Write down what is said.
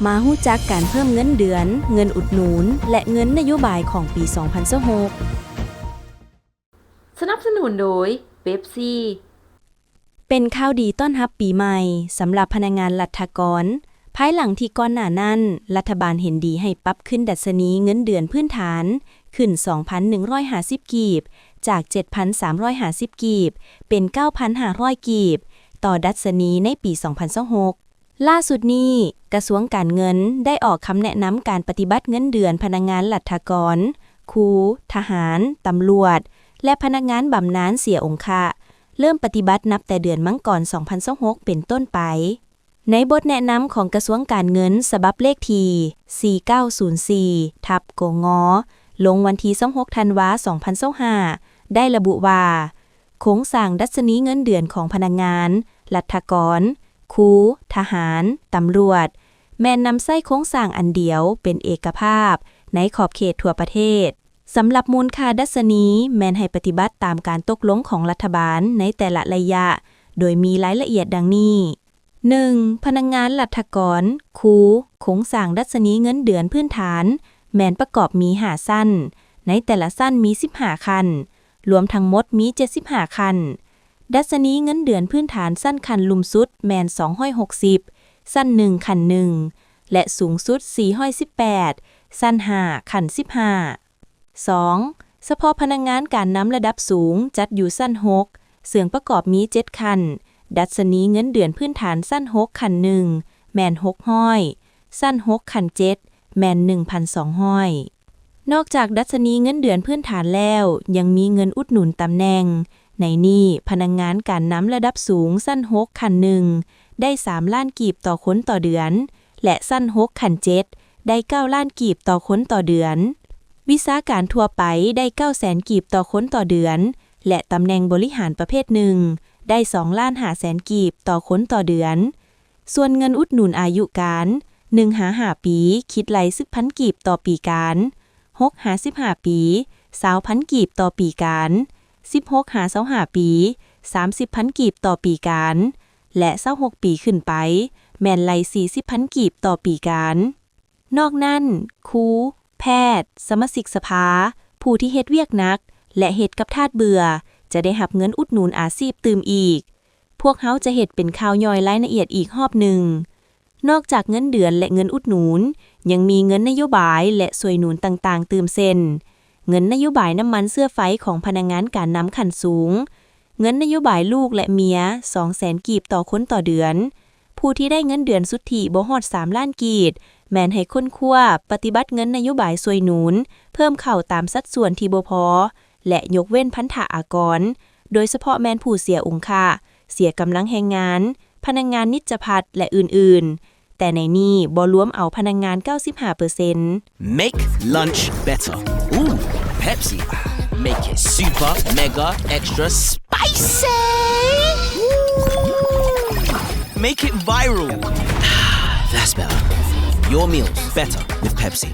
ມາຮູ້ຈັກການເພີ່ມເງິນເດືອນ, ເງິນອຸດໜູນ ແລະ ເງິນນະໂຍບາຍຂອງປີສອງພັນຊາວຫົກ. ສະໜັບສະໜູນໂດຍ ເປັບຊີ. ເປັນຂ່າວດີຕ້ອນຮັບປີໃໝ່ສຳລັບພະນັກງານລັດຖະກອນ, ພາຍຫຼັງທີ່ກ່ອນໜ້ານັ້ນ ລັດຖະບານເຫັນດີໃຫ້ປັບຂຶ້ນດັດຊະນີເງິນເດືອນພື້ນຖານຂຶ້ນສອງພັນໜຶ່ງຮ້ອຍຫ້າສິບກີບ ຈາກເຈັດພັນສາມຮ້ອຍຫ້າສິບກີບ ເປັນເກົ້າພັນຫ້າຮ້ອຍກີບ ຕໍ່ດັດຊະນີໃນປີສອງພັນຊາວຫົກ. ລ່າສຸດນີ້ ກະຊວງການເງິນໄດ້ອອກຄຳແນະນຳການປະຕິບັດເງິນເດືອນພະນັກງານລັດຖະກອນ, ຄູ, ທະຫານ, ຕຳຫຼວດ ແລະ ພະນັກງານບຳນານເສຍອົງຄະ, ເລີ່ມປະຕິບັດນັບແຕ່ເດືອນມັງກອນສອງພັນຊາວຫົກເປັນຕົ້ນໄປ. ໃນບົດແນະນຳຂອງກະຊວງການເງິນສະບັບເລກທີສີ່ເກົ້າສູນສີ່ ທັບ ກງ ລົງວັນທີຊາວຫົກ ທັນວາ ສອງພັນຊາວຫ້າ ໄດ້ລະບຸວ່າ ໂຄງສ້າງດັດຊະນີເງິນເດືອນຂອງພະນັກງານ, ລັດຖະກອນ, ຄູ, ທະຫານ, ຕຳຫຼວດ ແມ່ນນຳໃຊ້ໂຄງສ້າງອັນດຽວເປັນເອກະພາບໃນຂອບເຂດທົ່ວປະເທດ. ສຳລັບມູນຄ່າດັດຊະນີແມ່ນໃຫ້ປະຕິບັດຕາມການຕົກລົງຂອງລັດຖະບານໃນແຕ່ລະໄລຍະ, ໂດຍມີລາຍລະອຽດດັ່ງນີ້. ໜຶ່ງ, ພະນັກງານລັດຖະກອນ, ຄູ, ໂຄງສ້າງດັດຊະນີເງິນເດືອນພື້ນຖານແມ່ນປະກອບມີຫ້າຊັ້ນ, ໃນແຕ່ລະຊັ້ນມີສິບຫ້າຂັ້ນ, ລວມທັງໝົດມີເຈັດສິບຫ້າຂັ້ນ. ດັດຊະນີເງິນເດືອນພື້ນຖານຊັ້ນຂັ້ນລຸ່ມສຸດແມ່ນສອງຮ້ອຍຫົກສິບ, ຊັ້ນໜຶ່ງ ຂັ້ນໜຶ່ງ ແລະ ສູງສຸດສີ່ຮ້ອຍສິບແປດ, ຊັ້ນຫ້າ ຂັ້ນສິບຫ້າ. ສອງ, ສະເພາະພະນັກງານການນຳລະດັບສູງຈັດຢູ່ຊັ້ນຫົກ ເຊິ່ງປະກອບມີເຈັດຂັ້ນ, ດັດຊະນີເງິນເດືອນພື້ນຖານຊັ້ນຫົກຂັ້ນໜຶ່ງແມ່ນຫົກຮ້ອຍ, ຊັ້ນຫົກຂັ້ນເຈັດແມ່ນໜຶ່ງພັນສອງຮ້ອຍ. ນອກຈາກດັດຊະນີເງິນເດືອນພື້ນຖານແລ້ວ ຍັງມີເງິນອຸດໜູນຕຳແໜ່ງ. ໃນນີ້, ພະນັກງານການນຳລະດັບສູງຊັ້ນຫົກຂັ້ນໜຶ່ງໄດ້ສາມລ້ານກີບຕໍ່ຄົນຕໍ່ເດືອນ ແລະ ຊັ້ນຫົກຂັ້ນເຈັດ ໄດ້ເກົ້າລ້ານກີບຕໍ່ຄົນຕໍ່ເດືອນ, ວິຊາການທົ່ວໄປໄດ້ເກົ້າແສນກີບຕໍ່ຄົນຕໍ່ເດືອນ ແລະ ຕຳແໜ່ງບໍລິຫານປະເພດໜຶ່ງໄດ້ສອງລ້ານຫ້າແສນກີບຕໍ່ຄົນຕໍ່ເດືອນ. ສ່ວນເງິນອຸດໜູນອາຍຸການ ໜຶ່ງຫາຫ້າປີ ຄິດໄລ່ສິບພັນກີບຕໍ່ປີການ, ຫົກຫາສິບຫ້າປີ ຊາວພັນກີບຕໍ່ປີການ, ສິບຫົກຫາຊາວຫ້າປີ ສາມສິບພັນກີບຕໍ່ປີການ ແລະ ຊາວຫົກປີຂຶ້ນໄປ ແມ່ນໄລ່ສີ່ສິບພັນກີບຕໍ່ປີການ. ນອກນັ້ນ, ຄູ, ແພດ, ສະມາຊິກສະພາ, ຜູ້ທີ່ເຮັດວຽກໜັກ ແລະ ເຮັດກັບທາດເບື່ອ ຈະໄດ້ຮັບເງິນອຸດໜູນອາຊີບຕື່ມອີກ. ພວກເຮົາຈະເຮັດເປັນຂ່າວຍ່ອຍລາຍລະອຽດອີກຮອບໜຶ່ງ. ນອກຈາກເງິນເດືອນ ແລະ ເງິນອຸດໜູນ, ຍັງມີເງິນນະໂຍບາຍ ແລະ ຊ່ວຍໜູນຕ່າງໆຕື່ມ ເຊັ່ນ ເງິນນະໂຍບາຍນ້ຳມັນເຊື້ອໄຟຂອງພະນັກງານການນຳຂັ້ນສູງ, ເງິນນະໂຍບາຍລູກ ແລະ ເມຍ ສອງແສນກີບຕໍ່ຄົນຕໍ່ເດືອນ, ຜູ້ທີ່ໄດ້ເງິນເດືອນສຸດທິບໍ່ຮອດສາມລ້ານກີບ ແມ່ນໃຫ້ຄົ້ນຄວ້າປະຕິບັດເງິນນະໂຍບາຍຊ່ວຍໜູນເພີ່ມເຂົ້າຕາມສັດສ່ວນທີ່ບໍ່ພໍ ແລະ ຍົກເວັ້ນພັນທະອາກອນ, ໂດຍສະເພາະແມ່ນຜູ້ເສຍອົງຄະ, ເສຍກຳລັງແຮງງານ, ພະນັກງານນິດຈະພັດ ແລະ ອື່ນໆ, ແຕ່ໃນນີ້ບໍ່ລວມເອົາພະນັກງານເກົ້າສິບຫ້າເປີເຊັນ. Make lunch better. Ooh, Pepsi. Make it super, mega, extra spicy. Ooh. Make it viral. That's better. Your meals better with Pepsi.